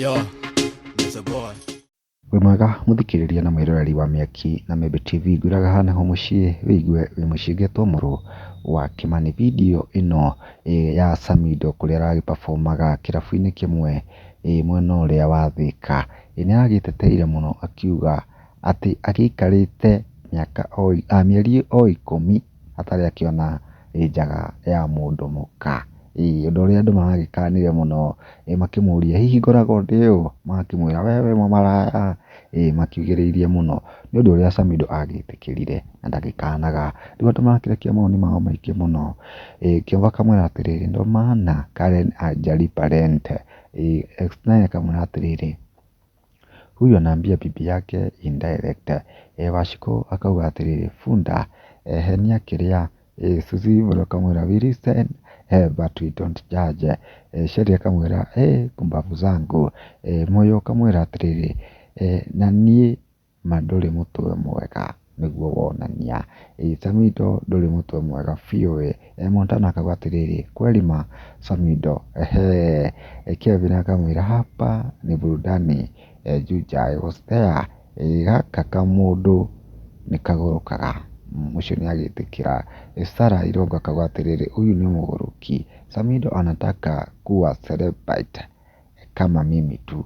Yo, Mr. Boy. Wĩ mwega mũthikĩrĩria na mwĩroreri wa Mĩaki na Mĩmbi TV, ngwĩraga haha nĩho mũciĩ wĩigue wĩ mũciĩ ngetwo mũrũ wa Kĩmani. Video ĩno ya Samidoh kũrĩa aragĩ perform aga kĩrabu-inĩ kĩmwe mwena ũrĩa wa Thĩka, nĩ aragĩteteire mũno akiuga atĩ agĩikarĩte mĩaka mĩeri o 10 atarĩ akĩona njaga ya mũndũ mũka. Ũndũ ũrĩa andũ maragĩkanire mũno makĩmũria hihi ngoragwo ndĩ ũ, magakĩmwĩra we wĩ mũmaraya, makiugĩrĩirie mũno. Nĩ ũndũ ũrĩa Samidoh agĩtĩkĩrire na ndagĩkanaga. Rĩu andũ marakĩrekia mawoni mao maingĩ mũno, Kĩongo akamwĩra atĩrĩrĩ, ndo maana Karen hajalipa rent. X9 akamwĩra atĩrĩrĩ, huyu anaambia bibi yake indirect. Wachikũ akauga atĩrĩrĩ, bunda henia kĩrĩa. Suzy Ibro akamwĩra we listen but we don't judge. Sherry akamwĩra pumbavu zangu. Moyo akamwĩra atĩrĩrĩ, na niĩ ma ndũrĩ mũtwe mwega nĩguo wonania. Samidoh ndũrĩ mũtwe mwega biũ ĩ. Montana akauga atĩrĩrĩ, kweli ma Samidoh. Kevin akamwĩra hapa ni burudani Juja I was there. Gaka kamũndũ nĩ kagũrũkaga. Ũcio nĩ agĩtĩkĩra. Sarah Irungu akauga atĩrĩrĩ, huyu ni mũgũrũki. Samidoh anataka kuwa celebrity kama mimi tu.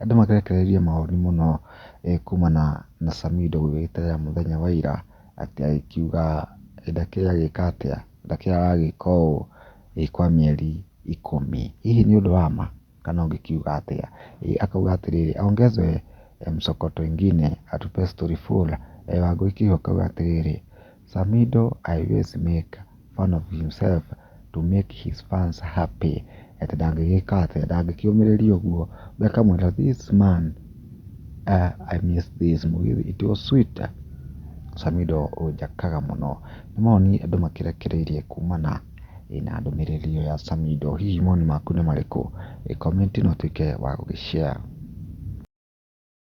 Andũ makĩrekereria mawoni mũno kumana na Samidoh gwĩgĩterera mũthenya wa ira atĩ agĩkiuga ndakĩrĩ agĩka atĩa, ndakĩrĩ aragĩka ũũ kwa mĩeri 10. Hihi nĩ ũndũ wa ma kana ũngĩkiuga atĩa? Akauga atĩrĩrĩ, aongezwe msokoto ingine atupe story full. Wangũi Kĩhiũ akauga atĩrĩrĩ, Samidoh haiwezi make fun of himself to make his fans happy. Atĩ ndangĩgĩka atĩa, ndangĩkĩũmĩrĩria ũguo. Ũngĩ akamwĩra this man, I miss this movie, it was sweet. Samidoh ũnjakaga mũno. Nĩ mawoni andũ makĩrekereirie kumana na ndũmĩrĩri ĩyo ya Samidoh. Hihi mawoni maku nĩ marĩkũ? Comment na ũtuĩke wa gũgĩ share.